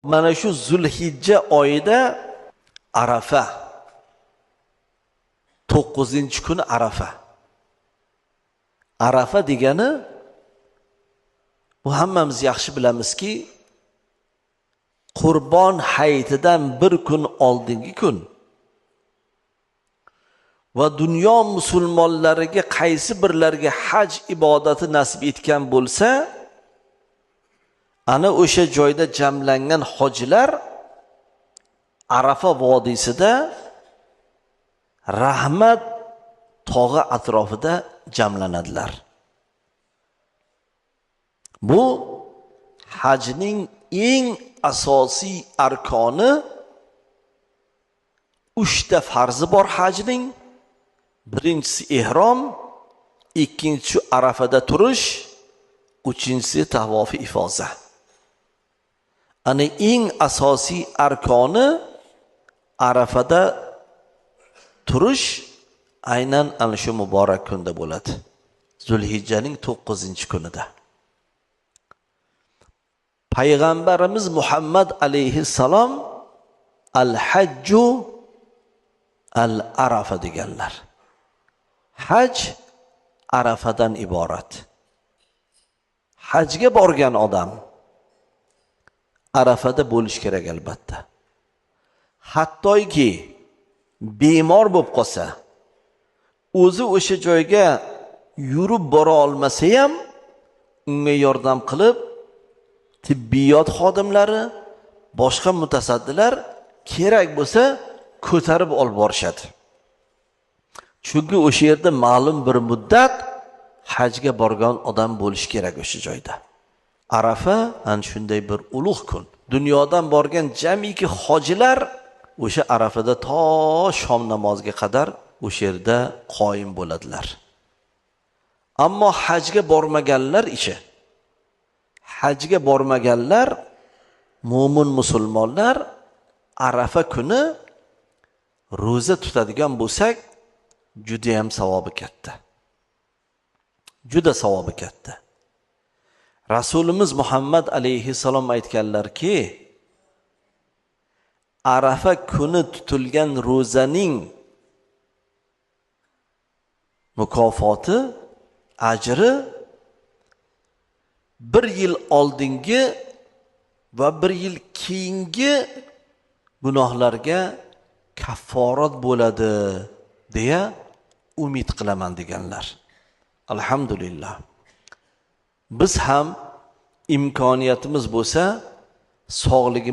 Mana shu Zulhijja oyida Arafa, 9-kuni Arafa. Arafa degani bu hammamiz yaxshi bilamizki, Qurbon hayitidan bir kun oldingi kun va dunyo musulmonlariga qaysi birlariga haj ibodati nasib etgan bo'lsa, ana o'sha joyda jamlangan hojilar Arafa vodiysida Rahmat tog'i atrofida jamlanadilar. Bu hajning eng asosiy arkoni, 3 ta farzi bor hajning. Birinchisi ihrom, ikkinchisi Arafada turish, uchinchisi tavofi ifoza. Ana eng asosiy arkoni Arafada turish aynan ana shu muborak kunda bo'ladi. Zulhijjaning 9-kunida. Payg'ambarimiz Muhammad alayhissalom al-hajju al-Arafa deganlar. Haj Arafadan iborat. Hajga borgan odam Arafada bo'lish kerak albatta. Hattoki bemor bo'lib qolsa, o'zi o'sha joyga yurib bora olmasa ham unga yordam qilib tibbiyot xodimlari, boshqa mutasaddilar kerak bo'lsa ko'tarib olib borishadi. Chunki o'sha yerda ma'lum bir muddat hajga borgan odam bo'lish kerak o'sha joyda. Arafa ana shunday bir ulug' kun. Dunyodan borgan jamiki hojilar o'sha Arafada to shom namoziga qadar o'sha yerda qoyim bo'ladilar. Ammo hajga bormaganlar ishi, hajga bormaganlar mo'min musulmonlar Arafa kuni ro'za tutadigan bo'lsak, juda ham savobi katta. Juda savobi katta. Rasulimiz Muhammad alayhissalom aytganlarki, Arafa kuni tutilgan ro'zaning mukofoti, ajri bir yil oldingi va bir yil keyingi gunohlarga kafforat bo'ladi deya umid qilaman deganlar. Alhamdulillah. Biz ham imkoniyatimiz bo'lsa, sog'ligimiz